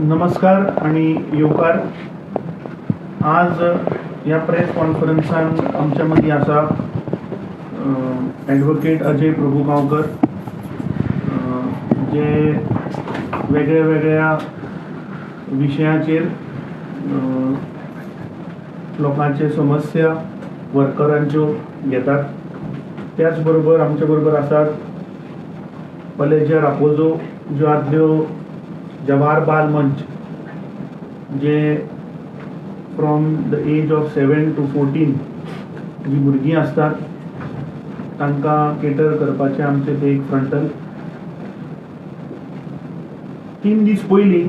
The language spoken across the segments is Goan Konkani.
नमस्कार आणि येवकार. आज ह्या प्रेस कॉन्फरन्सान आमच्या मदीं आसा एडवोकेट अजय प्रभुगांवकर, जे वेगळ्या वेगळ्या विशयाचेर लोकांचे समस्या वर्करांच्यो घेतात. त्याच बरोबर आमच्या बरोबर आसात पलेजा रापोजो, ज्यो आदल्यो जवाहर बाल मंच, जे from the age of 7 to 14 जी भुरगीं आसतात तांकां केटर करपाचें आमचें तें एक फ्रंटल. 3 दीस पयलीं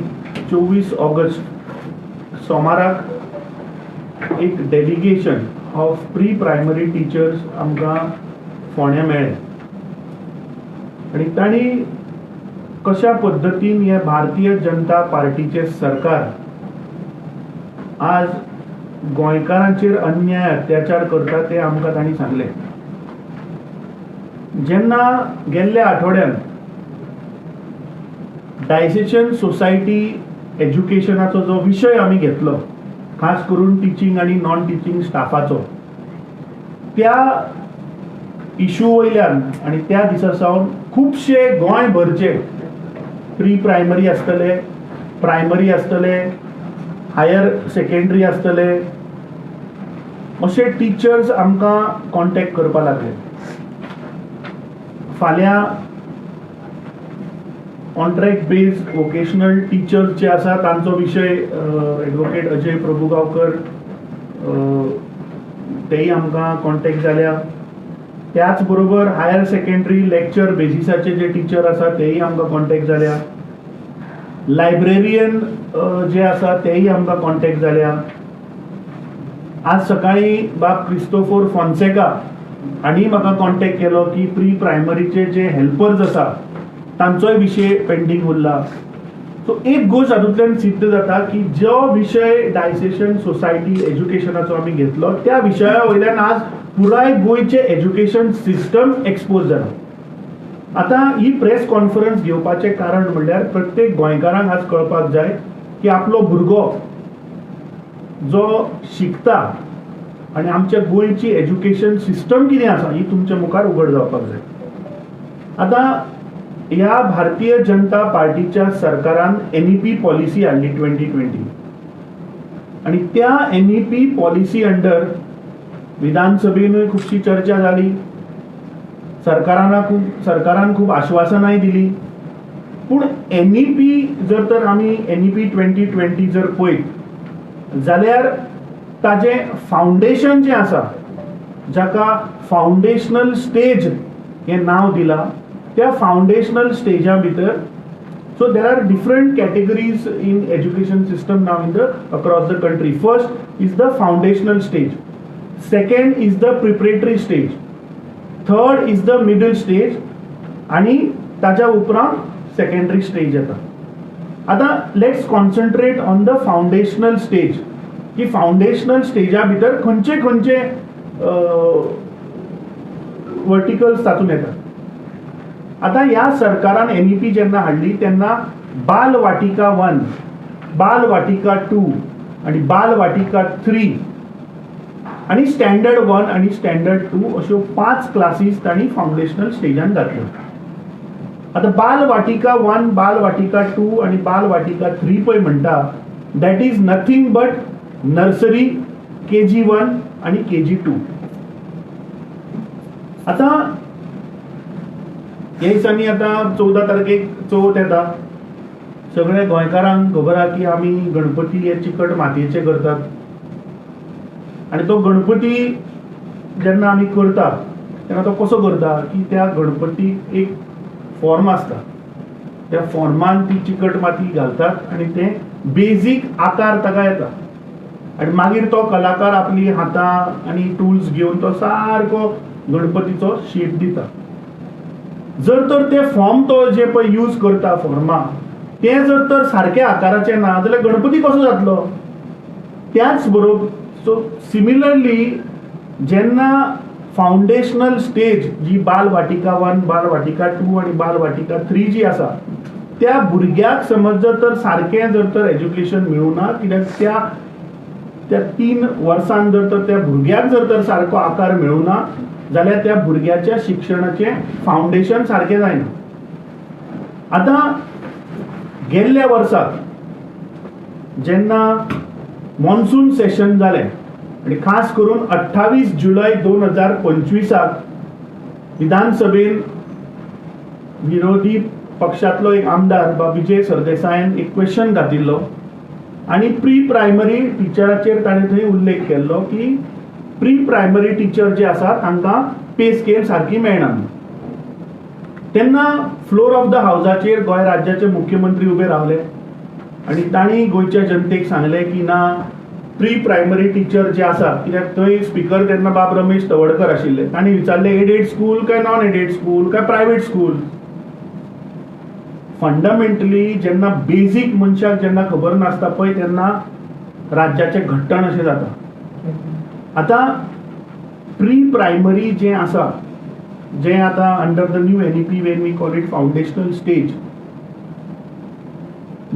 24 ऑगस्ट सोमाराक एक delegation of pre primary teachers आमकां फोंड्यां मेळ्ळे आनी तांणी कशा पद्दतीन हे भारतीय जनता पार्टीचें सरकार आज गोंयकारांचेर अन्याय, अत्याचार करता तें आमकां तांणी सांगलें. जेन्ना गेल्ल्या आठवड्यान डायसेशन सोसायटी एज्युकेशनाचो जो विशय आमी घेतलो, खास करून टिचींग आनी नॉन टिचींग स्टाफाचो, त्या इशू वयल्यान आनी त्या दिसा सावन खुबशे गोंयभरचे प्री प्रायमरी आसतले, प्रायमरी आसतले, हायर सेकेंडरी आसतले, अशे टिचर्स आमकां कॉन्टेक्ट करपाक लागले. फाल्यां कॉन्ट्रॅक्ट बेज वोकेशनल टिचर्स जे आसा तांचो विशय एडवोकेट अजय प्रभुगांवकर तेय आमकां कॉन्टेक्ट जाल्या. त्याच बरोबर हायर सेकंडरी लेक्चर बेजिसाचे जे टिचर आसा तेय आमकां कॉन्टेक्ट जाल्या. लायब्रेरियन जे आसा तेय आमकां कॉन्टेक्ट जाल्या. आज सकाळी बाब क्रिस्तोफोर फोन्सेका हांणी म्हाका कॉन्टेक्ट केलो की प्री प्रायमरीचे जे हेल्पर्स आसा तांचोय विशय पेंडींग उरला. सो एक गोश्ट हातूंतल्यान सिद्ध जाता की जो विशय डायसेशन सोसायटी एज्युकेशनाचो आमी घेतलो, त्या विशया वयल्यान आज पुराय गोंयचें एज्युकेशन सिस्टम एक्सपोज जाला. आतां ही प्रेस कॉन्फरन्स घेवपाचें कारण म्हणल्यार प्रत्येक गोंयकारांक आज कळपाक जाय की आपलो भुरगो जो शिकता आनी आमच्या गोंयची एज्युकेशन सिस्टम कितें आसा ही तुमच्या मुखार उगड जावपाक जाय. आतां ह्या भारतीय जनता पार्टीच्या सरकारान एनईपी पॉलिसी हाडली 2020 आनी त्या एनईपी पॉलिसी अंडर विधानसभेनूय खुबशी चर्चा जाली, सरकारान खूब आश्वासनांय दिली. पूण एनईपी जर तर आमी एनईपी 2020 जर पळयत जाल्यार ताजें फावंडेशन जें आसा, जाका फावंडेशनल स्टेज हें नांव दिलां, त्या फावंडेशनल स्टेजा भितर, so there are different categories in education system now in the across the country. First is the foundational stage, second is the preparatory stage, third is the middle stage आणि ताच्या उपरांत सेकंडरी स्टेज येता. आतां let's concentrate on the foundational stage की फावंडेशनल स्टेजा भितर खंयचे खंयचे वर्टिकल्स तातूंत येतात. आतां ह्या सरकारान एनईपी जेन्ना हाडली तेन्ना बाल वाटिका 1, बाल वाटिका 2 आनी बाल वाटिका 3 आनी स्टँडर्ड 1 आनी स्टँडर्ड 2 अश्यो पांच क्लासीस तांणी फावंडेशनल स्टेजान घातल्यो. आतां बाल वाटिका 1, बाल वाटिका 2 आनी बाल वाटिका 3 पळय म्हणटा, that is nothing but nursery, KG 1 आनी केजी 2. आतां ह्या दिसांनी आतां 14 तारखेक चवथ येता. सगळ्या गोंयकारांक खबर आहा की आमी गणपती हे चिकट मातयेचे करतात आनी तो गणपती जेन्ना आमी करता तेन्ना तो कसो करता की त्या गणपतीक एक फॉर्म आसता, त्या फॉर्मान ती चिकट माती घालतात आनी ते बेजीक आकार ताका येता आनी मागीर तो कलाकार आपली हातां आनी टुल्स घेवन तो सारको गणपतीचो शेप दिता. जर तर ते फॉर्म तो जे पळय यूज करता फॉर्मा, तें जर तर सारक्या आकाराचें ना जाल्यार गणपती कसो जातलो? त्याच बरोबर, सो सिमिलरली जेन्ना फावंडेशनल स्टेज जी बाल वाटिका 1, बाल वाटिका 2 आनी बाल वाटिका 3 जी आसा, त्या भुरग्याक समज जर तर सारकें जर तर एज्युकेशन मेळूना, कित्याक त्या त्या 3 वर्सान जर तर त्या भुरग्याक जर तर सारको आकार मेळूना जाल्यार त्या भुरग्याच्या शिक्षणाचें फावंडेशन सारकें जायना. आतां गेल्ल्या वर्साक जेन्ना मॉन्सून सेशन जालें आनी खास करून 28 जुलय 2025 क विधानसभेन विरोधी पक्षांतलो एक आमदार बाब विजय सरदेसायान एक क्वेश्चन घातिल्लो आनी प्री प्रायमरी टिचराचेर ताणें थंय उल्लेख केल्लो की प्री प्रायमरी टिचर जे आसा तांकां पे स्केल सारकी मेळना म्हणून. तेन्ना फ्लोर ऑफ the हावजाचेर गोंय राज्याचे मुख्यमंत्री उबे रावले आनी तांणी गोंयच्या जनतेक सांगलें की ना, प्री प्रायमरी टिचर जे आसा, कित्याक थंय स्पिकर तेन्ना बाब रमेश तवडकर आशिल्ले, तांणी विचारलें, एडेड स्कूल काय नॉन एडेड स्कूल काय प्रायवेट स्कूल? फंडामेंटली जेन्ना बेजीक मनशाक जेन्ना खबर नासता पळय, तेन्ना राज्याचें घट्टण अशें जाता. आतां प्री प्रायमरी जें आसा, जें आतां under the new NEP when we call it foundational stage,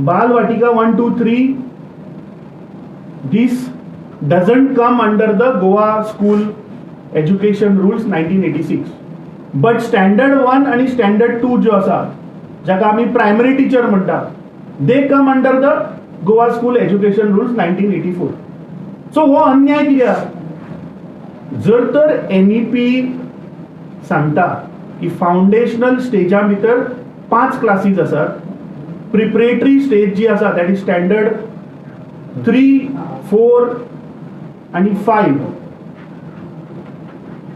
Balvatika 1, 2, 3, this doesn't come under the Goa School Education Rules 1986, but standard 1 आणि स्टँडर्ड 2 ज्यो आसा, जाका आमी प्रायमरी टिचर म्हणटा, they come under the Goa School Education Rules 1984. So हो अन्याय कित्याक? जर तर एनईपी सांगता की फावंडेशनल स्टेजा भितर पांच क्लासीस आसात, प्रिपरेटरी स्टेज जी आसा, that is standard 3, 4 आनी 5,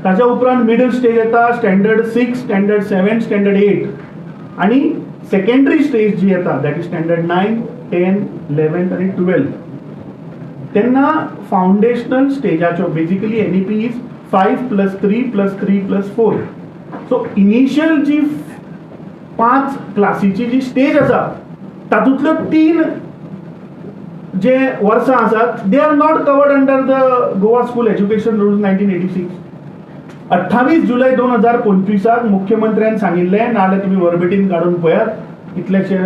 ताच्या उपरांत मिडल स्टेज येता, standard 6, standard 7, standard 8, आनी सेकंडरी स्टेज जी येता, that is standard 9, 10, 11 आनी 12. तेन्ना फावंडेशनल स्टेजाच्यो, basically NEP is 5 plus 3 plus 3 plus 4, so initial जी पांच क्लासीची जी स्टेज आसा, तातूंतल्यो तीन जे वर्सां आसात, they are not covered under the Goa School Education Rules 1986. 28 जुलय 2025 क मुख्यमंत्र्यान सांगिल्लें, नाजाल्यार तुमी वर्बेटीम काडून पळयात, इतलेशे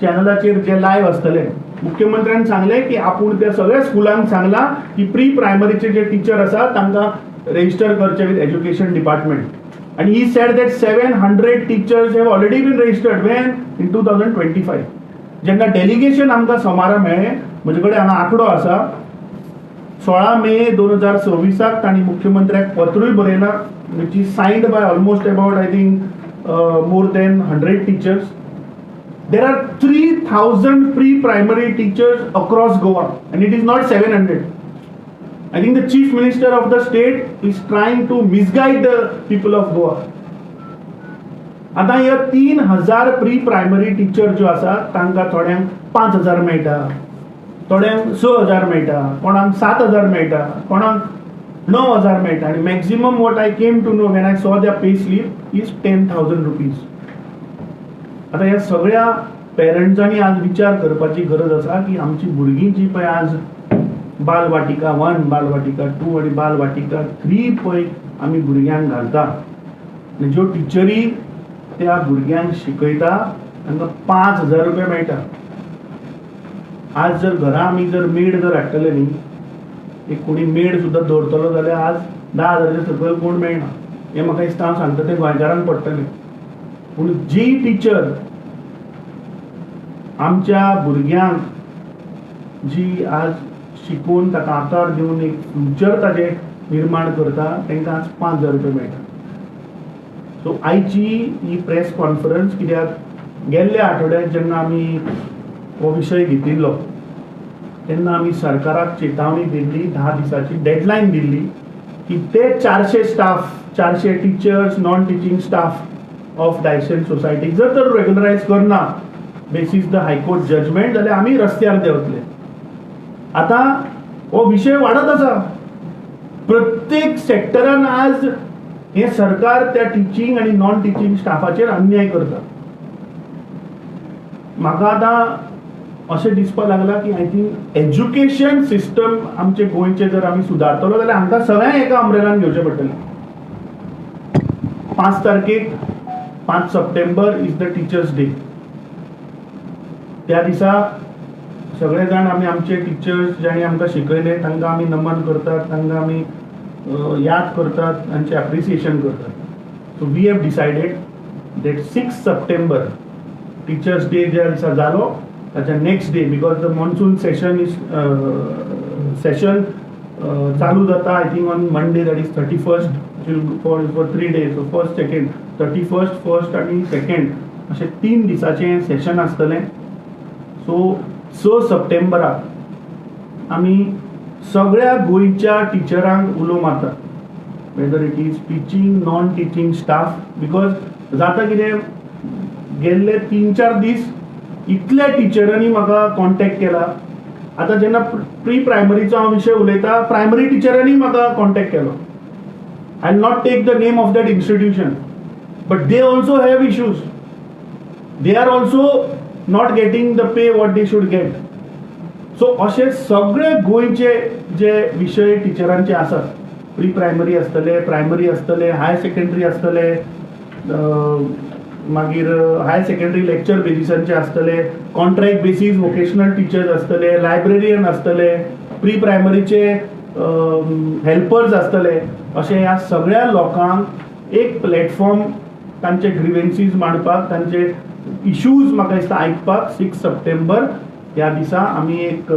चॅनलाचेर जे लायव्ह आसतले, मुख्यमंत्र्यान सांगलें की आपूण त्या सगळ्या स्कुलांक सांगलां की प्री प्रायमरीचे जे टिचर आसात तांकां रेजिस्टर करचे विथ एज्युकेशन डिपार्टमेंट. आनी he said that 700 teachers have already been registered. When? In 2025. जेन्ना डेलिगेशन आमकां सोमारा मेळ्ळें, म्हजे कडेन हांगा आंकडो आसा, 16 मे 2026 क तांणी मुख्यमंत्र्याक पत्रूय बरयलां, which is signed by almost about, I think, more than 100 teachers. There are 3000 pre primary teachers across Goa and it is not 700. I think the chief minister of the state is trying to misguide the people of Goa. आतां ह्या 3000 प्री प्रायमरी टिचर ज्यो आसा, तांकां थोड्यांक 5000 मेळटा, थोड्यांक 6000 मेळटा, कोणाक 7000 मेळटा, कोणाक 9000 मेळटा, आनी maximum what I came to know when I saw the pay slip is ₹10,000. आतां ह्या सगळ्या पेरंट्सांनी आज विचार करपाची गरज आसा की आमची भुरगीं जी पळय आज बालवाटिका 1, बालवाटिका 2 आनी बालवाटिका 3 पळय आमी भुरग्यांक घालता आनी ज्यो टिचरी त्या भुरग्यांक शिकयता तांकां 5000 रुपया मेळटा. आज जर घरा आमी जर मेड जर हाडटले न्ही, एक कोणी मेड सुद्दां दवरतलो जाल्यार आज 10,000च्या सकयल कोण मेळना. हें म्हाका दिसता हांव सांगता तें गोंयकारांक पडटलें. पूण जी टिचर आमच्या भुरग्यांक जी आज शिकोवन ताका आकार दिवन एक फ्युचर ताजें निर्माण करता, तांकां आज 5000 रुपया मेळटा. सो आयची ही प्रेस कॉन्फरन्स कित्याक, गेल्ल्या आठवड्यात जेन्ना आमी हो विशय घेतिल्लो तेन्ना आमी सरकाराक चेतावणी दिल्ली, 10 दिसाची डेडलायन दिल्ली की ते 400 staff, 400 teachers, non teaching staff of diocesan society जर तर रेगुलरायज करना basis the high court judgement, जाल्यार आमी रस्त्यार देंवतले. आतां हो विशय वाडत आसा. प्रत्येक सेक्टरान आज हें सरकार त्या टिचींग आनी नॉन टिचींग स्टाफाचेर अन्याय करता. म्हाका आतां अशें दिसपाक लागलां की I think education system आमचे गोंयचें जर आमी सुदारतलो जाल्यार हांकां सगळ्यांक एका अम्ब्रेलान घेवचें पडटलें. 5 तारखेक, 5 सप्टेंबर is the Teachers' Day. त्या दिसा सगळे जाण आमी आमचे टिचर्स जांणी आमकां शिकयले तांकां आमी नमन करतात, तांकां आमी याद करतात, तांचें एप्रिसिएशन करतात. So we have decided that 6 September, Teachers' Day ज्या दिसा जालो ताच्या next day, because the monsoon session चालू जाता, I think, on Monday, that is 31st, for 3 days. So first, second, 31st, first आनी सेकंड अशें 3 दिसाचें सेशन आसतलें. सो 6 सप्टेंबराक आमी सगळ्या गोंयच्या टिचरांक उलो मारतात, whether it is teaching, non teaching staff, because जाता कितें, गेल्ले 3-4 दीस इतल्या टिचरांनी म्हाका कॉन्टेक्ट केला. आतां जेन्ना प्री प्रायमरीचो हांव विशय उलयता, प्रायमरी टिचरांनी म्हाका कॉन्टेक्ट केलो. I will not take the name of that institution, but they also have issues. They are also not getting the pay what they should get. So अशे सगळे गोंयचे जे विशय टिचरांचे आसात, प्री प्रायमरी आसतले, प्रायमरी आसतले, हायर सेकंडरी आसतले, मागीर हायर सेकंडरी लेक्चर बेजिसांचे आसतले, कॉन्ट्रॅक्ट बेसीस वोकेशनल टिचर्स आसतले, लायब्रेरियन आसतले, प्री प्रायमरीचे हेल्पर्स आसतले, अशे ह्या सगळ्या लोकांक एक प्लॅटफॉर्म तांचे ग्रिवेन्सीज मांडपाक, तांचे इश्यूज म्हाका दिसता आयकपाक, 6 सप्टेंबर ह्या दिसा आमी एक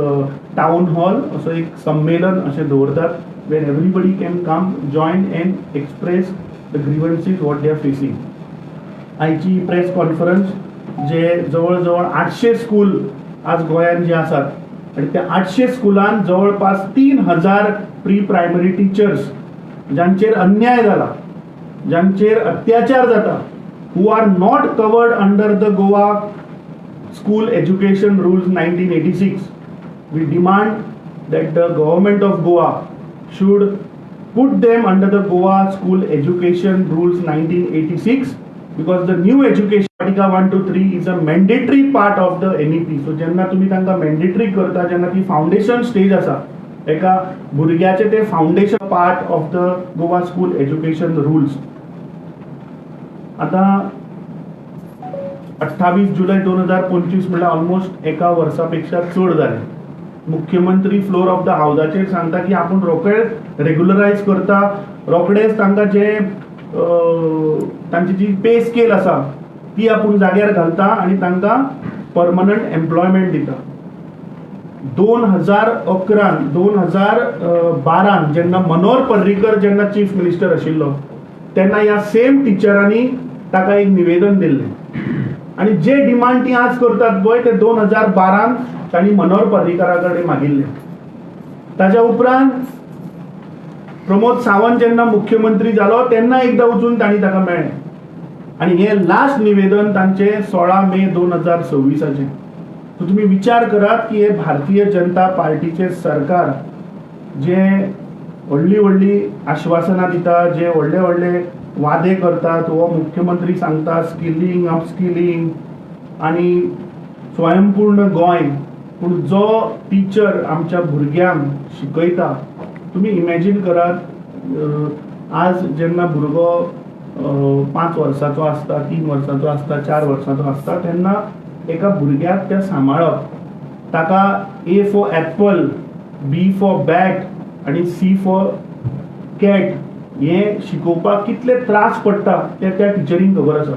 टावन हॉल असो एक संमेलन अशें दवरतात, where everybody can come, join and express the grievances what they are facing. आयची प्रेस कॉन्फरन्स जे जवळ जवळ 800 स्कूल आज गोंयांत जे आसात आनी त्या 800 स्कुलान जवळपास 3000 प्री प्रायमरी टिचर्स ज्यांचेर अन्याय जाला, ज्यांचेर अत्याचार जाता, who are not covered under the Goa School Education Rules 1986. We demand that the government of Goa should put them under the Goa School Education Rules 1986, because the new education Vatika 1 to 3 is a mandatory part of the NEP. So जेन्ना तुम्ही तांकां mandatory करता, जेन्ना ती फावंडेशन स्टेज आसा एका भुरग्याचें, ते foundation part of the Goa School Education Rules. आतां 28 जुलय 2025 म्हणल्यार ऑलमोस्ट एका वर्सा पेक्षा चड जालें. मुख्यमंत्री फ्लोर ऑफ the हावजाचेर सांगता की आपूण रोखडेच रेगुलरायज करता, रोखडेच तांकां जे तांची जी पे स्केल आसा ती आपूण जाग्यार घालता आनी तांकां परमनंट एम्प्लॉयमेंट दिता. 2011न, 2012न जेन्ना मनोहर पर्रीकर जेन्ना चीफ मिनिस्टर आशिल्लो तेन्ना ह्या सेम टिचरांनी ताका एक निवेदन दिल्लें आनी जे डिमांड ती आज करतात पळय, ते 2012न तांणी मनोहर पर्रीकरा कडेन मागिल्ले. ताच्या उपरांत प्रमोद सावंत जेन्ना मुख्यमंत्री जालो तेन्ना एकदां वचून तांणी ताका मेळ्ळें आनी हें लास्ट निवेदन तांचें 16 मे 2026आचें. सो तुमी विचार करात की हे भारतीय जनता पार्टीचें सरकार जे व्हडली व्हडली आश्वासनां दिता, जे व्हडले व्हडले वादे करतात, हो मुख्यमंत्री सांगता स्किलिंग, अपस्किलिंग आनी स्वयंपूर्ण गोंय, पूण जो टिचर आमच्या भुरग्यांक शिकयता, तुमी इमॅजीन करात, आज जेन्ना भुरगो 5 वर्साचो आसता, 3 वर्साचो आसता, 4 वर्साचो आसता, तेन्ना एका भुरग्याक तें सांबाळप, ताका A for apple, B for bat आनी सी फॉर कॅट हें शिकोवपाक कितले त्रास पडटा ते त्या टिचरींक खबर आसा.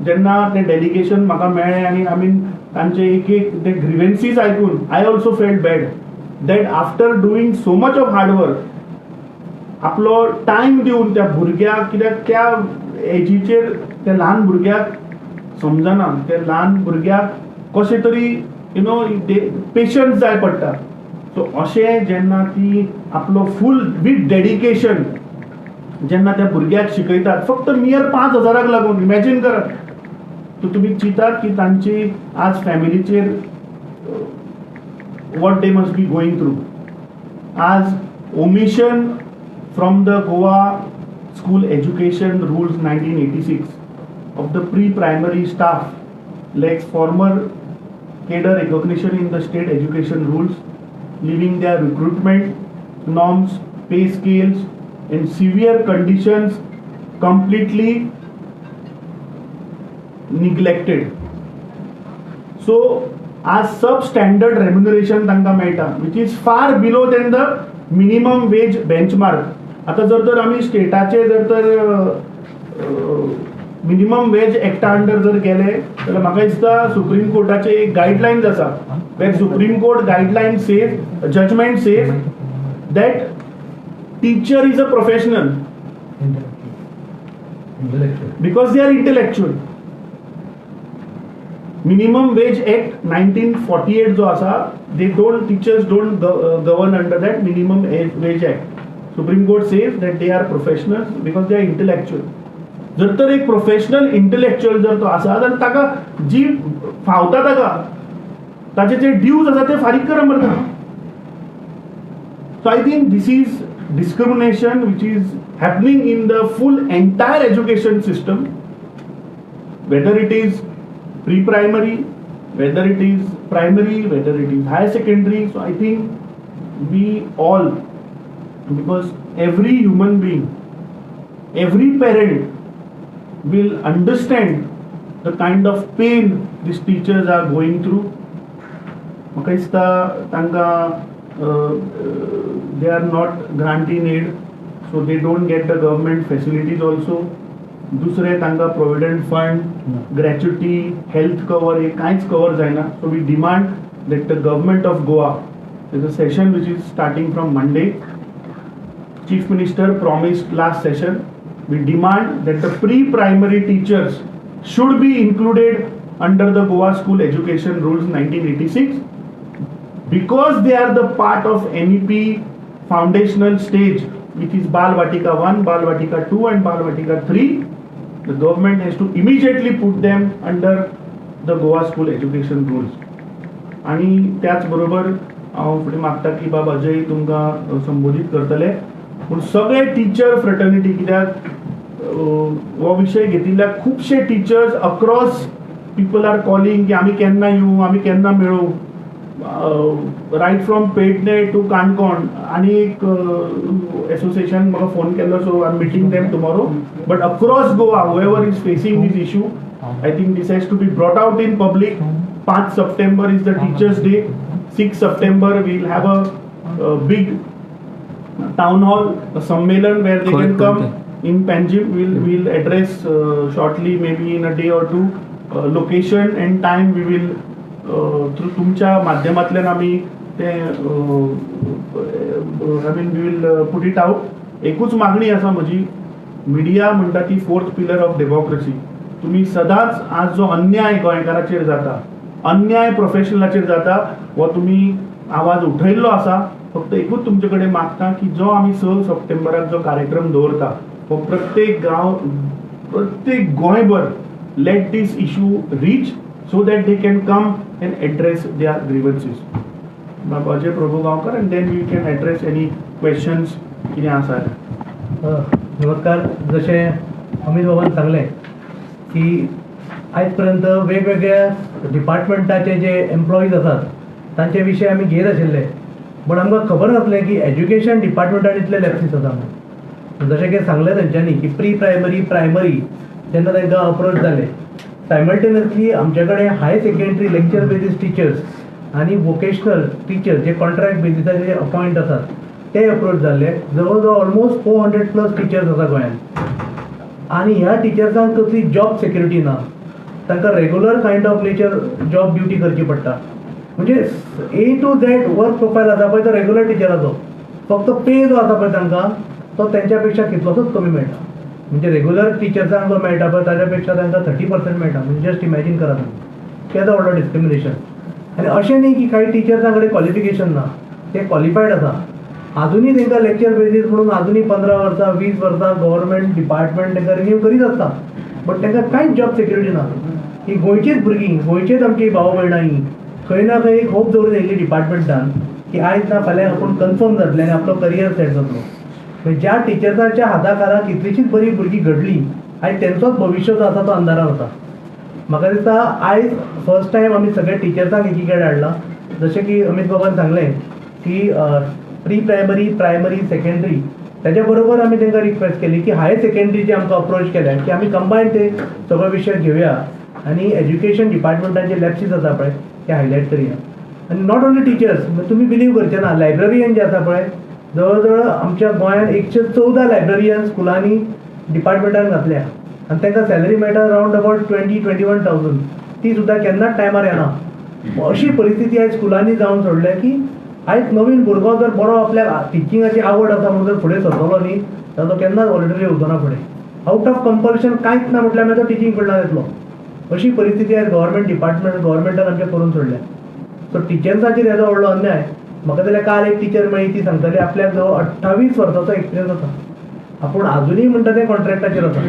जेन्ना तें डेलिगेशन म्हाका मेळ्ळें आनी आमी तांचे एक एक ते ग्रिवेन्सीज आयकून, I also felt bad that after doing so much of hard work, आपलो टायम दिवन त्या भुरग्याक, कित्याक त्या एजीचेर त्या ल्हान भुरग्याक समजना, त्या ल्हान भुरग्याक कशें तरी you know patience जाय पडटा. सो अशें जेन्ना ती आपलो फूल विथ डेडिकेशन जेन्ना त्या भुरग्याक शिकयतात फक्त मियर 5 हजाराक लागून, इमॅजीन करात. सो तुमी चिंतात की तांची आज फॅमिलीचेर what they must be going through. आज omission from the Goa School Education Rules 1986 of the pre-primary staff lacks former cadre recognition in the state education rules, leaving their recruitment norms, pay scales, and severe conditions completely neglected. So आज सब स्टँडर्ड रेम्युनरेशन तांकां मेळटा, which is far below than the minimum wage benchmark. आतां जर तर आमी स्टेटाचे जर तर मिनिमम वेज एक्टा अंडर जर गेले जाल्यार म्हाका दिसता सुप्रीम कोर्टाचे एक गायडलायन्स आसा, where Supreme Court guideline says, judgment says that teacher is a professional because they are intellectual. Minimum Wage Act 1948 जो आसा, they don't teachers don't govern under that Minimum Wage Act. Supreme Court says that they are professionals because they are intellectual. जर तर एक प्रोफेशनल इंटलेक्च्युअल जर तो आसा जाल्यार ताका जी फावता ताका ताचे जे ड्यूज आसा ते फारीक करप मरता. So I think this is discrimination which is happening in the full entire education system, whether it is pre-primary, whether it is primary, whether it is higher secondary. So I think we all, because every human being, every parent will understand the kind of pain these teachers are going through. म्हाका दिसता तांकां they are not grant in aid, so they don't get the government facilities also. दुसरें, तांकां provident fund, gratuity, health cover हे कांयच कवर जायना. So we demand that the government of Goa, is a session which is starting from Monday. Chief Minister promised last session. We demand that the pre-primary teachers should be included under the Goa School Education Rules 1986 because they are the part of NEP foundational stage, which is Bal Vatika 1, Bal Vatika 2 and Bal Vatika 3. The government has to immediately put them under the Goa School Education Rules. आणि त्याच बरोबर हांव फुडें मागता की बाब अजय तुमकां संबोधीत करतले, पूण सगळे टिचर फ्रेटर्निटी, कित्याक हो विशय घेतिल्ल्याक खुबशे teachers across people are calling की आमी केन्ना येवं, आमी केन्ना मेळूं. Right from Pernem to Canacona आनी एक एसोसिएशन म्हाका फोन केल्लो, so I am meeting them tomorrow. But across Goa, whoever is facing this issue, I think this has to be brought out in public. 5 September is the Teachers' Day. 6 September we'll have a big town hall, a sammelan where they can come in Panjim. We'll address shortly, maybe in a day or two. Location and time we will through तुमच्या माध्यमांतल्यान आमी ते, I mean, we will put it out. एकूच मागणी आसा म्हजी, मिडिया म्हणटा ती फोर्थ पिलर ऑफ डेमोक्रेसी. तुमी सदांच आज जो अन्याय गोंयकाराचेर जाता, अन्याय प्रोफेशनलाचेर जाता, हो तुमी आवाज उठयल्लो आसा. फक्त एकूच तुमचे कडेन मागता की जो आमी 6 सप्टेंबराक जो कार्यक्रम दवरता हो प्रत्येक गांव, प्रत्येक गोंयभर let this issue reach so that they can come and address their grievances. Baba Ajay Prabhu Gaonkar, and then we can address any questions कितें आसा. नमस्कार. जशें अमीत बाबान सांगलें की आयज पर्यंत वेगवेगळ्या डिपार्टमेंटाचे जे एम्प्लॉईज आसात तांचे विशय आमी घेत आशिल्ले, बट आमकां खबर नासलें की एज्युकेशन डिपार्टमेंटान इतले लॅप्सीस आसा म्हणून. जशें की सांगलें तेंच्यांनी की प्री प्रायमरी, प्रायमरी जेन्ना तांकां अप्रोच जाले, सायमल्टेनियसली आमचे कडेन higher secondary lecture basis teachers आनी वोकेशनल टिचर्स जे कॉन्ट्रॅक्ट बेजिसाचेर अपॉयंट आसात ते अप्रोच जाल्ले. जवळ जवळ ऑलमोस्ट 400+ टिचर्स आसा गोंयांत आनी ह्या टिचर्सांक कसली जॉब सेक्युरिटी ना. तांकां regular kind of nature job duty करची पडटा. म्हणजे A to Z work profile आसा पळय तो रेगुलर टिचराचो, फक्त पे जो आसा पळय तांकां तो तेंच्या पेक्षा कितलोसोच कमी मेळटा. म्हणजे रेगुलर टिचर्सांक जो मेळटा पळय ताच्या पेक्षा तांकां 30% मेळटा. म्हणजे जस्ट इमॅजीन करा तुमी केदो व्हडलो डिस्क्रिमिनेशन. आनी अशें न्ही की कांय टिचर्सां कडेन क्वॉलिफिकेशन ना, ते क्वॉलिफायड आसा. आजुनूय तांकां लेक्चर बेजीस म्हणून आजुनूय 15 वर्सां, 20 वर्सां गव्हर्मेंट डिपार्टमेंट तांकां रिन्यू करीत आसता, बट तांकां कांयच जॉब सेक्युरिटी ना. ही गोंयचीच भुरगीं, गोंयचेच आमची भाव भयणां ही खंय ना खंय एक होप दवरून येयल्ली डिपार्टमेंटान की आयज ना फाल्यां आपूण कन्फर्म जातलें आनी आपलो करियर सेट जातलो. म्हणजे ज्या टिचर्सांच्या हाता खाला कितलीशीच बरीं भुरगीं घडलीं, आयज तेंचोच भविश्य जो आसा तो अंधारान वता. म्हाका दिसता आयज फर्स्ट टायम आमी सगळे टिचर्सांक एकी कडेन हाडला. जशें की अमीत बाबान सांगलें की प्री प्रायमरी, प्रायमरी, सेकंडरी, ताच्या बरोबर आमी तांकां रिक्वेस्ट केली की हायर सेकंडरी जे आमकां अप्रोच केल्या की आमी कंबायन ते सगळे विशय घेवया आनी एज्युकेशन डिपार्टमेंटान जे लॅप्सीस आसा पळय ते हायलायट करया. आनी not only teachers, तुमी बिलीव करचे ना, लायब्ररियन जे आसा पळय, जवळ जवळ आमच्या गोंयांत 114 लायब्ररियन स्कुलांनी डिपार्टमेंटान घातल्या आनी तांकां सॅलरी मेळटा round about 20-21 thousand. ती सुद्दां केन्नाच टायमार येना. अशी परिस्थिती आयज स्कुलांनी जावन सोडल्या की आयज नवीन भुरगो जर बरो आपल्याक टिचिंगाची आवड आसा म्हणून जर फुडें सरतलो न्ही, जाल्यार तो केन्नाच व्हॉलंटरी वचना फुडें. आउट ऑफ कंपल्शन कांयच ना म्हटल्यार मागीर तो टिचींग फिल्डान येतलो. अशी परिस्थिती आयज गव्हर्मेंट डिपार्टमेंट गव्हर्मेंटान आमच्या करून सोडल्या. सो टिचर्साचेर येदो व्हडलो अन्याय. म्हाका जाल्यार काल एक टिचर मेळ्ळी, ती सांगताली आपल्याक जवळ 28 वर्सांचो एक्सपिरियन्स आसा, आपूण आजुनूय म्हणटा ते कॉन्ट्रॅक्टाचेर आसा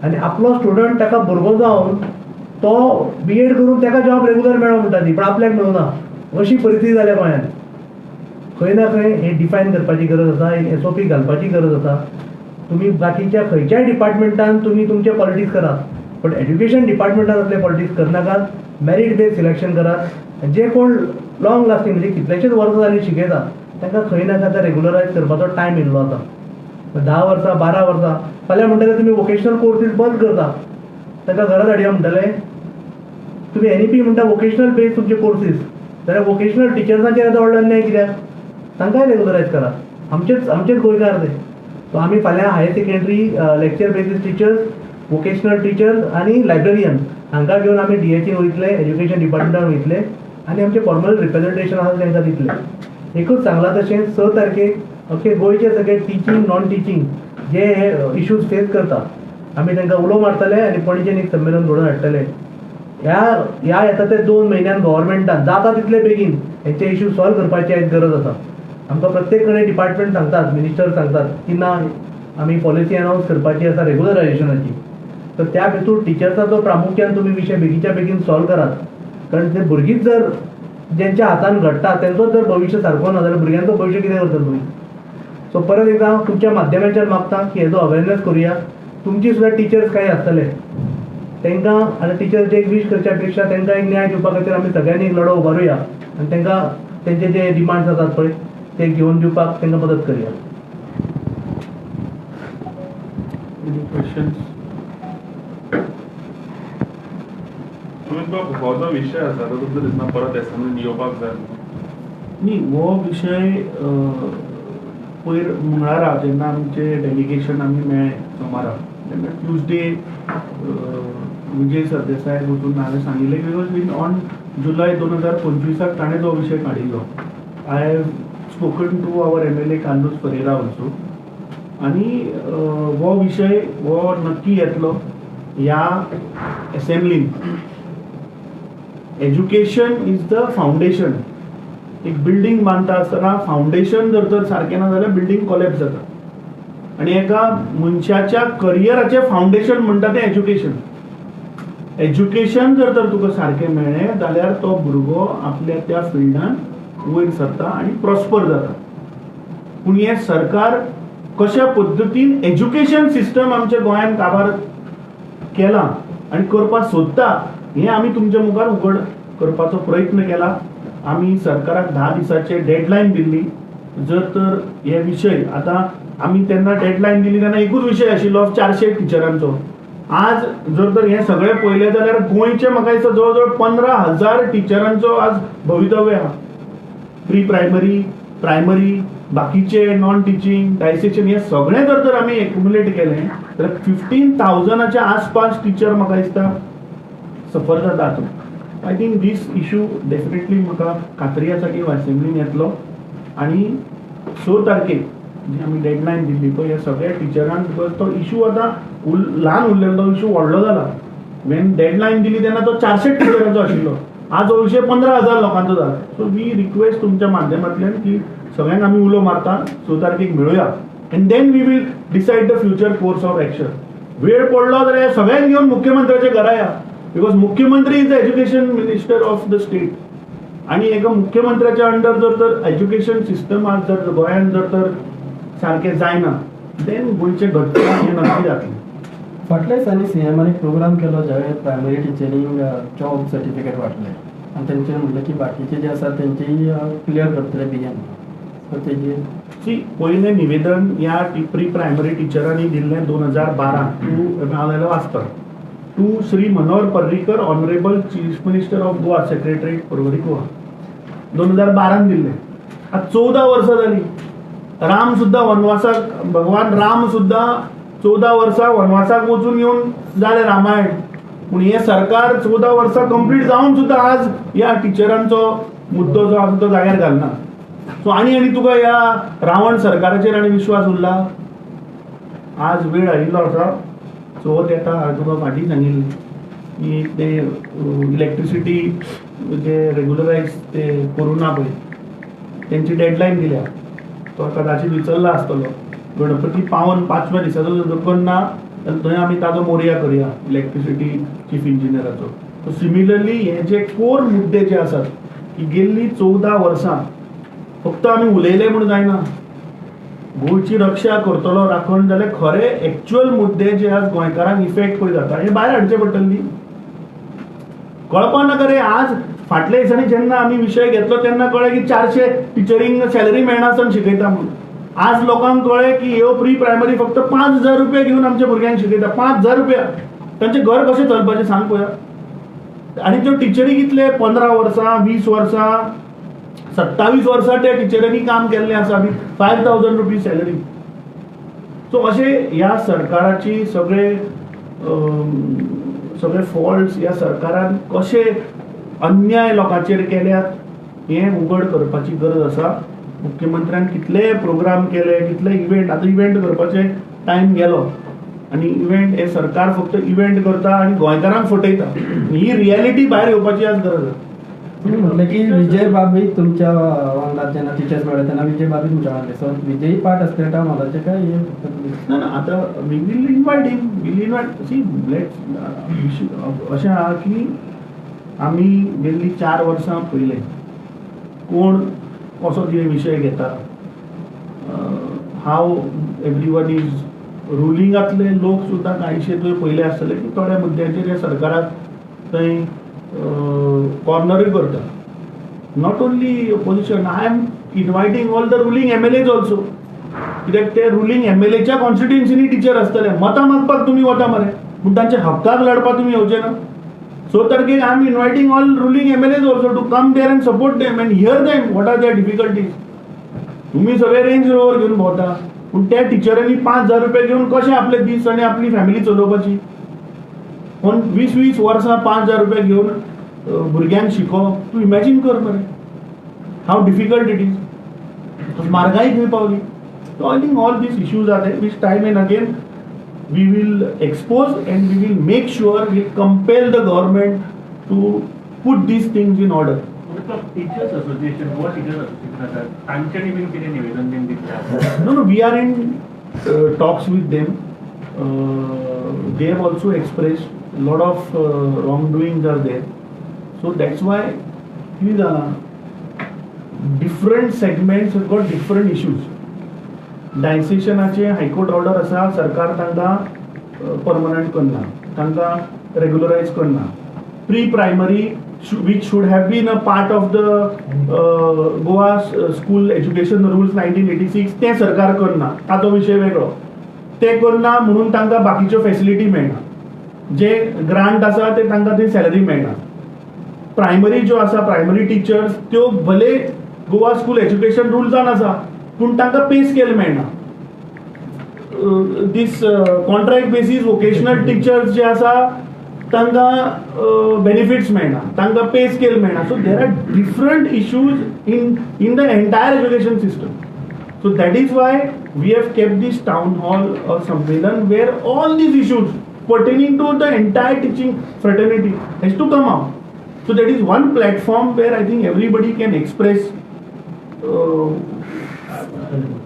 आनी आपलो स्टुडंट ताका भुरगो जावन तो बी एड करून ताका जॉब रेगुलर मेळ्ळो म्हणटा ती, पण आपल्याक मेळूना. अशी परिस्थिती जाल्या गोंयांत. खंय ना खंय हें डिफायन करपाची गरज आसा, एक एसओपी घालपाची गरज आसा. तुमी बाकीच्या खंयच्याय डिपार्टमेंटान तुमी तुमचे पॉलिटिक्स करात, पण एज्युकेशन डिपार्टमेंटान असले पॉलिटिक्स करनाकात. मेरीट बेज सिलेक्शन करात. जे कोण लॉंग लास्टींग, म्हणजे कितलेशेच वर्सां जालीं शिकयता, तांकां खंय ना खंय आतां रेगुलरायज करपाचो टायम येयल्लो आसा. 10 वर्सां, 12 वर्सां. फाल्यां म्हणटले तुमी वोकेशनल कोर्सीस बंद करता, तांकां घरा धाडया म्हणटले. तुमी एनईपी म्हणटा वोकेशनल बेज तुमचे कोर्सीस, जाल्यार वोकेशनल टिचर्सांचेर येदो व्हडलो अन्याय कित्याक? तांकांय रेगुलरायज करात. आमचेच आमचेच गोंयकार ते. सो आमी फाल्यां higher secondary lecture basis teachers, vocational teachers आनी लायब्ररियन हांकां घेवन आमी डीएचईन वयतले, एज्युकेशन डिपार्टमेंटान वयतले आनी आमचें फॉर्मल रिप्रेझेंटेशन आसा तांकां दितले. एकूच सांगलां तशें, 6 तारखेक ओके गोंयचे सगळे टिचींग, नॉन टिचींग जे हे इश्यूज फेस करता, आमी तांकां उलो मारतले आनी पणजेन एक संमेलन घडोवन हाडटले. ह्या ह्या येता ते 2 म्हयन्यान गव्हर्मेंटान जाता तितले बेगीन हेंचे इश्यू सॉल्व करपाची आयज गरज आसा. आमकां प्रत्येक कडेन डिपार्टमेंट सांगतात, मिनिस्टर सांगतात की ना, आमी पॉलिसी अनावन्स करपाची आसा रेगुलरायझेशनाची. तर त्या भितूर टिचर्साचो प्रामुख्यान तुमी विशय बेगीच्या बेगीन सॉल्व करात, कारण ते भुरगींच जर ज्यांच्या हातान घडटा, तेंचोच जर भविश्य सारको ना जाल्यार भुरग्यांचो भविश्य कितें करतले तुमी? सो परत एकदां तुमच्या माध्यमाच्यान मागता की हेजो अवेरनेस करुया. तुमची सुद्दां टिचर्स कांय आसतले तांकां आनी टिचर्स एक वीश करच्या पेक्षा तांकां एक न्याय दिवपा खातीर आमी सगळ्यांनी एक लढो उबारुया आनी तांकां तेंचे जे डिमांड्स आसात पळय ते घेवन दिवपाक तांकां मदत करुया. Any questions? अमित बाब, हो जो विशय आसा तो तुमकां दिसना परत एसेंब्लीन येवपाक जाय? न्ही, हो विशय पयर मंगळारा जेन्ना आमचे डेलिगेशन आमी मेळ्ळे सोमारा, तेन्ना ट्युजडे विजय सरदेसाय वचून हांवें सांगिल्लें, because in on जुलय 2025 ताणें तो विशय काडिल्लो. I have spoken to our MLA Carlos Ferreira also आनी हो विशय हो नक्की येतलो ह्या एसेंब्लीन. Education is the foundation. एक बिल्डींग बांदता आसतना फावंडेशन जर तर सारकें ना जाल्यार बिल्डींग कोलॅप्स जाता आनी एका मनशाच्या करियराचें फावंडेशन म्हणटा तें एज्युकेशन. एज्युकेशन जर तर तुका सारकें मेळ्ळें जाल्यार तो भुरगो आपल्या त्या फिल्डान वयर सरता आनी प्रॉस्पर जाता. पूण हें सरकार कशा पद्दतीन एज्युकेशन सिस्टम आमच्या गोंयांत काबार केलां आनी करपाक सोदता, हें आमी तुमच्या मुखार उगड करपाचो प्रयत्न केला. आमी सरकाराक 10 दिसाचे डेडलायन दिल्ली. जर तर हे विशय आतां आमी तेन्ना डेडलायन दिली तेन्ना एकूच विशय आशिल्लो 400 टिचरांचो. आज जर तर हें सगळें पळयलें जाल्यार गोंयचे म्हाका दिसता जवळ जवळ 15,000 टिचरांचो आज भवितव्य आहा. प्री प्रायमरी, प्रायमरी, बाकीचे नॉन टिचींग, डायसेक्शन हे सगळें जर तर आमी एक्युमुलेट केलें जाल्यार 15,000च्या आसपास टिचर म्हाका दिसता सफर जाता हातूंत. I think this issue definitely म्हाका खात्री आसा की असेंब्लीन येतलो आनी 6 तारखेक जी आमी डेडलायन दिल्ली पळय ह्या सगळ्या टिचरांक, because तो इशू आतां ल्हान उरलेलो, तो इशू व्हडलो जाला. वेन डेडलायन दिली तेन्ना तो 400 टिचरांचो आशिल्लो, आज हो विशय 15,000 लोकांचो जाला. सो we request तुमच्या माध्यमांतल्यान की सगळ्यांक आमी उलो मारता, 6 तारखेक मेळुया and then we will decide the future course of action. वेळ पडलो जाल्यार सगळ्यांक घेवन मुख्यमंत्र्याच्या घरा या, because मुख्यमंत्री is the education minister of the state आनी एका मुख्यमंत्र्याच्या अंडर जर तर एज्युकेशन सिस्टम आज जर गोंयांत जर तर सारकें जायना, देन गोंयचें घडटलें हें नक्की जातलें. फाटल्या दिसांनी सीएमान एक प्रोग्राम केलो ज्या प्रायमरी टिचरींक जॉब सर्टिफिकेट वांटले आनी तेंचे म्हणलें की बाकीचे जे आसा तेंचेय क्लियर करतले बेगीन. सो तेजी सी, पयलें निवेदन ह्या प्री प्रायमरी टिचरांनी दिल्लें 2012. तूं हांव जाल्यार वाचता. To Shri Manohar Parrikar, Honourable Chief Minister of Goa, Secretariat, Porvorim, Goa. 2012न दिल्लें. आतां 14 वर्सां जालीं. राम सुद्दां वनवासाक, भगवान राम सुद्दां 14 वर्सां वनवासाक वचून येवन जालें रामायण. पूण हें सरकार 14 वर्सां कंप्लीट जावन सुद्दां आज ह्या टिचरांचो मुद्दो जो आसा तो जाग्यार घालना. सो आनी तुका ह्या रावण सरकाराचेर आनी विश्वास उरला? आज वेळ आयिल्लो आसा. चवथ येता. हांवें तुका फाटीं सांगिल्लें की ते इलेक्ट्रिसिटी जे रेगुलरायज ते करूं ना पळय, तेंची डेडलायन दिल्या. तो कदाचित विसरला आसतलो. गणपती पावन पांचव्या दिसाचो जर करना जाल्यार थंय आमी ताजो मोरया करया, इलेक्ट्रिसिटी चीफ इंजिनियराचो. सो सिमिलरली हे जे कोर मुद्दे जे आसात की गेल्ली 14 वर्सां फक्त आमी उलयले म्हूण जायना. गोंयची रक्षा करतलो राखण जाल्यार खरे एक्चुअल मुद्दे जे आज गोंयकारांक इफेक्ट पळय जाता, हे भायर हाडचे पडटले न्ही. कळपा नाका रे. आज फाटल्या दिसांनी जेन्ना आमी विशय घेतलो तेन्ना कळ्ळें की 400 टिचरींक सॅलरी मेळनासतना शिकयता म्हणून. आज लोकांक कळ्ळें की ह्यो प्री प्रायमरी फक्त 5000 रुपया घेवन आमच्या भुरग्यांक शिकयता. 5000 रुपया, तांचें घर कशें चलपाचें, सांग पळोवया. आनी त्यो टिचरी कितले 15 वर्सां, 20 वर्सां, 27 वर्सां त्या टिचरांनी काम केल्लें आसा आनी 5000 rupees salary. सो अशें ह्या सरकाराची सगळे फॉल्ट्स, ह्या सरकारान कशे अन्याय लोकांचेर केल्यात हें उगड करपाची गरज आसा. मुख्यमंत्र्यान कितले प्रोग्राम केले, कितले इव्हेंट. आतां इव्हेंट करपाचे टायम गेलो आनी इव्हेंट हे सरकार फक्त इव्हेंट करता आनी गोंयकारांक फटयता. ही रियलिटी भायर येवपाची आज गरज आसा. तुम्ही म्हटलं की विजय बाबी तुमच्या वांगडा जेन्ना टिचर्स मेळ्ळे तेन्ना विजय बाबी तुमच्या वांगडा, सो विजयी पार्ट आसतले काय म्हालाचे काय हे फक्त? ना ना, आतां we will invite him, will invite. See, let अशें आहा की आमी गेल्ली 4 वर्सां पयलें कोण कसो कितें विशय घेता, हाव एवरी वन is रुलिंगांतले लोक सुद्दां कांयशे तुवें पयले आसतले की थोड्या मुद्द्यांचेर ह्या सरकाराक थंय कॉर्नरूय करता. Not only opposition, I am inviting all the ruling MLAs also, कित्याक ते रुलींग एमएलएच्या कॉन्स्टिट्युएन्सीनी टिचर आसतले. मतां मागपाक तुमी वता मरे, पूण तांच्या हक्काक लढपाक तुमी येवचे ना. सो तारखेक I am inviting all ruling MLAs also to come there and support them and hear them, what are their difficulties. तुमी सगळे रेंज रोवर घेवन भोंवता, पूण त्या टिचरांनी 5000 रुपया घेवन कशें आपले दीस आनी आपली फॅमिली चलोवपाची? पूण 20-20 वर्सां 5000 रुपया घेवन भुरग्यांक शिकोवप, तूं इमॅजीन कर मरे, हाव डिफिकल्ट it is. म्हारगाय खंय पावली. So I think all these issues are there, which time and again we will expose and we will make sure we compel the government to put these things in order. Teachers association, Goa teachers association आसा, तांच्यांनी बीन कितें निवेदन बीन दितलें आसा? No, we are in talks with them. They have also expressed a lot of wrongdoings are there. So that's why कितें जालां, different segments have got different issues. डायसेशनाचे high court order आसा. सरकार तांकां परमनंट करना, तांकां रेगुलरायज करना. Pre primary, which should have been a part of the Goa School Education Rules 1986, तें सरकार करना. ताचो विशय वेगळो. ते करना म्हणून तांकां बाकीच्यो फेसिलिटी मेळना. जे ग्रांट आसा ते तांकां थंय सॅलरी मेळना. प्रायमरी ज्यो आसा, प्रायमरी टिचर्स, त्यो भले गोवा स्कूल एज्युकेशन रुल्सान आसा, पूण तांकां पे स्केल मेळना. These contract basis vocational teachers जे आसा, तांकां बेनिफिट्स मेळना, तांकां पे स्केल मेळना. So there are different issues in the entire education system. So that is why we have kept this town hall or sammelan, where all these issues pertaining to the entire teaching fraternity has to come out. So that is one platform where I think everybody can express.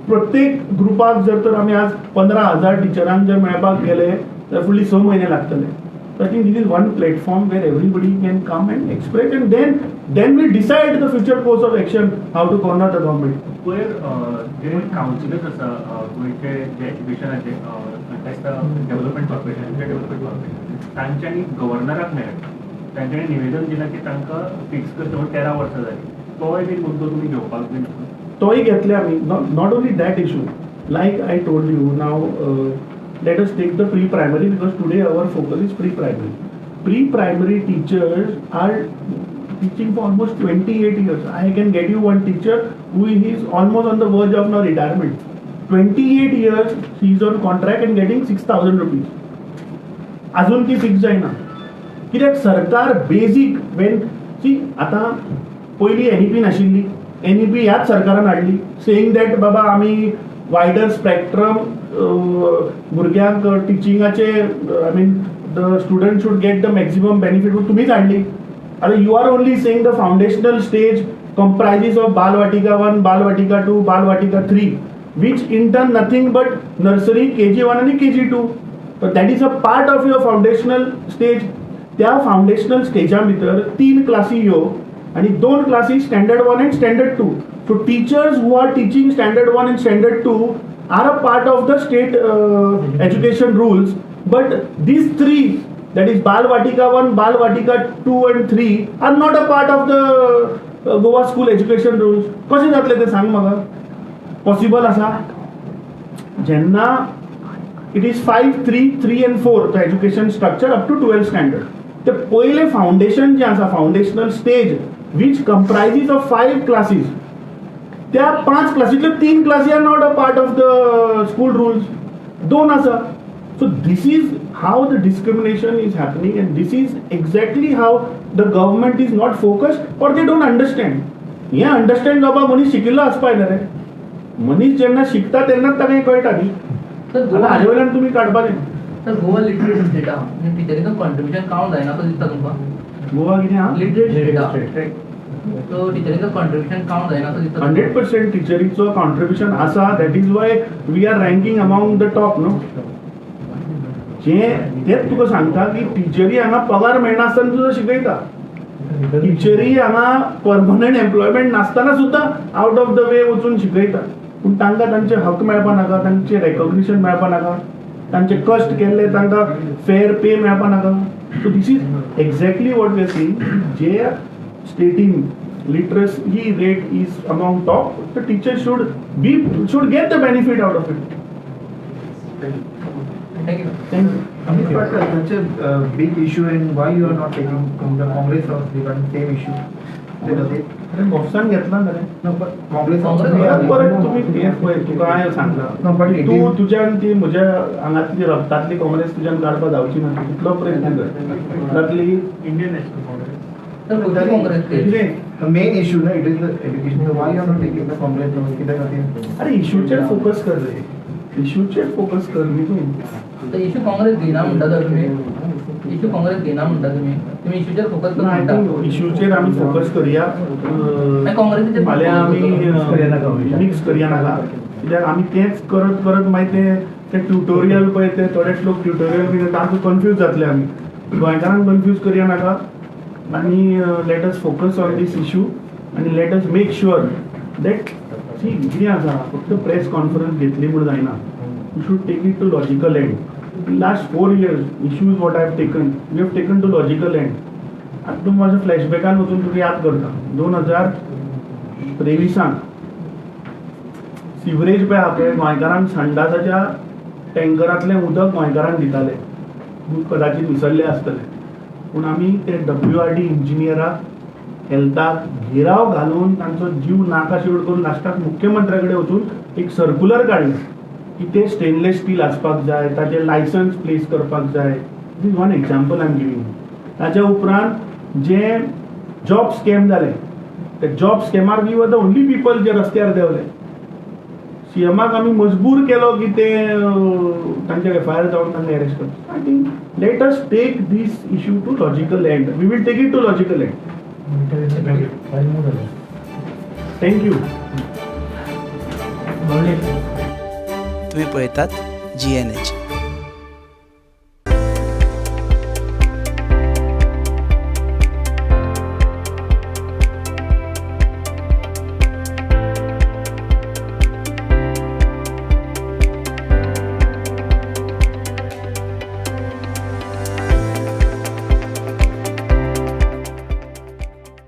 प्रत्येक ग्रुपाक जर तर आमी आज 15,000 टिचरांक जर मेळपाक गेले तर फुडली 6 म्हयने लागतले. So I think this is one platform where everybody can come and express, and then we decide the future course of action, how to corner the government. पयर जे कावन्सिलर्स आसा गोंयचे, जे एज्युकेशनाचे दिसता डेव्हलपमेंट कॉर्पोरेशन, डेव्हलपमेंट कॉर्पोरेशन, तांच्यांनी गव्हर्नराक मेळ्ळें, तांच्यांनी निवेदन दिलां की तांकां फिक्स करता म्हणून 13 वर्सां जालीं. तोय बीन मुद्दो तुमी घेवपाक बीन? तोय घेतले आमी. Not only that issue, like I told you now, Let us take the pre primary because today our focus is pre primary. Pre primary teachers are teaching for almost 28 years. I can get you one teacher who is almost on the verge of now retirement. 28 years she is on contract and getting 6,000 rupees. अजून ती फिक्स जायना कित्याक सरकार बेजीक वेन सी आतां पयलीं एनईपी नाशिल्ली. एनईपी ह्याच सरकारान हाडली, सेईंग that बाबा आमी वायडर स्पॅक्ट्रम भुरग्यांक टिचिंगाचे, I mean, the student should get the maximum benefit. तुमीच हाडली. आतां you are only saying the foundational stage comprises of Balvatika 1, Balvatika 2, Balvatika 3, which in turn nothing but nursery, KG 1 आनी KG 2. But that is a part of your foundational stage. त्या फावंडेशनल स्टेजा भितर तीन क्लासी ह्यो आनी दोन क्लासी standard 1 and standard 2. So teachers who are teaching standard 1 and standard 2 are a part of the state education rules, but these three, that is Bal Vatika 1, Bal Vatika 2 and 3, are not a part of the Goa school education rules. कशें जातलें तें सांग म्हाका? पॉसिबल आसा? जेन्ना it is 5, 3, 3 and 4, the education structure up to 12th standard, ते पयलें फावंडेशन जें आसा, foundational stage which comprises of five classes, त्या पांच क्लासींतल्यो तीन क्लासी are not a part of the school rules, दोन आसा. So this is how the discrimination is happening and this is exactly how the government is not focused or they don't understand. हें अंडरस्टँड जावपाक मनीस शिकिल्लो आसपा जाय रे. मनीस जेन्ना शिकता तेन्नाच ताका हें कळटा न्ही. सर, आतां गोवा हाजे वयल्यान तुमी काडपाचें. सर, गोवा लिटरेट स्टेट आहा, टिचरीचो कॉन्ट्रिब्युशन काउंट जायना असो दिसता तुमकां? गोवा कितें आहा? लिटरेट स्टेट आहा, सो टिचरीचो कॉन्ट्रिब्युशन काउंट जायना असो दिसता? 100% टिचरीचो कॉन्ट्रिब्युशन आसा. That is why we are ranking among the top, न्हू? जे तेच तुका सांगता की टिचरी हांगा पगार मेळनासतना सुद्दां शिकयता. टिचरी हांगा परमनंट एम्प्लॉयमेंट नासतना सुद्दां आउट ऑफ the वे वचून शिकयता. पूण तांकां तांचे हक मेळपा नाका? तांचे रेकॉग्निशन मेळपा नाका? तांचे कश्ट केल्ले तांकां फेर पे मेळपा नाका? So this is exactly what we are seeing. J स्टेटीन literacy rate is among top, the teacher should get the benefit out of it. Thank you. Thank you. Amit, but such a big issue and why you are not taking from the Congress house regarding same issue? अरे, मोफसान घेतला ना रे. No, but Congress also. परत परत तुमी ते पळय, तुका हांवें सांगला. No, but it तूं is- तुज्यान ती म्हज्या आंगातली रक्तांतली काँग्रेस तुज्यान काडपाक जावची ना. तूं कितलो प्रयत्न कर, जातली? Indian national Congress. सर, खंयची काँग्रेस ती? कितें? The main issue, no, it is the education. So why you are not taking the Congress house? कित्या खातीर? अरे, इशूचेर फोकस कर रे, इशूचेर फोकस कर न्ही तूं. तर इशू काँग्रेस घेयना म्हणटा तर तुमी, इशू काँग्रेस घेयना म्हणटा तुमी, तुमी इशूचेर फोकस कर I म्हणटा. थिंक इशूचेर आमी फोकस करुया. मागीर काँग्रेसीचेर फाल्यां आमी मिक्स करया नाका विशय. मिक्स करया नाका, कित्याक आमी तेंच करत करत मागीर ते ते ट्युटोरियल पळय, ते थोडेच लोक ट्युटोरियल बी तांकां कन्फ्यूज जातले. आमी गोंयकारांक कन्फ्यूज करया नाका आनी let us focus on this issue आनी let us make sure that, see, कितें आसा, फक्त प्रेस कॉन्फरन्स घेतली म्हूण जायना. You should take it to logical end. Last 4 years issues what I have taken, we have taken to logical end. आतां तूं म्हाज्या फ्लॅशबॅकान वचून तुका याद करता, 2023आन सिवरेज पळय आहा पळय, गोंयकारांक संडासाच्या टँकरांतलें उदक गोंयकारांक दिताले. तूं कदाचित विसरले आसतले, पूण आमी ते डब्ल्यू आर डी इंजिनियराक हेल्थाक घेराव घालून तांचो जीव नाका शेवट करून लास्टाक मुख्यमंत्र्या कडेन वचून एक सर्कुलर काडलें की ते स्टेनलेस स्टील आसपाक जाय, ताजें लायसन्स प्लेस करपाक जाय. This one example I am giving. ताच्या उपरांत जे जॉब स्कॅम जाले, ते जॉब स्कॅमार we were the only people जे रस्त्यार देंवले. सीएमाक आमी मजबूर केलो की ते तांचेर एफआयआर जावन तांकां एरेस्ट करचे. I think let us take this issue to logical end. We will take it to logical end. File move झालं. Thank you. तुम्ही पळयतात जीएनएच.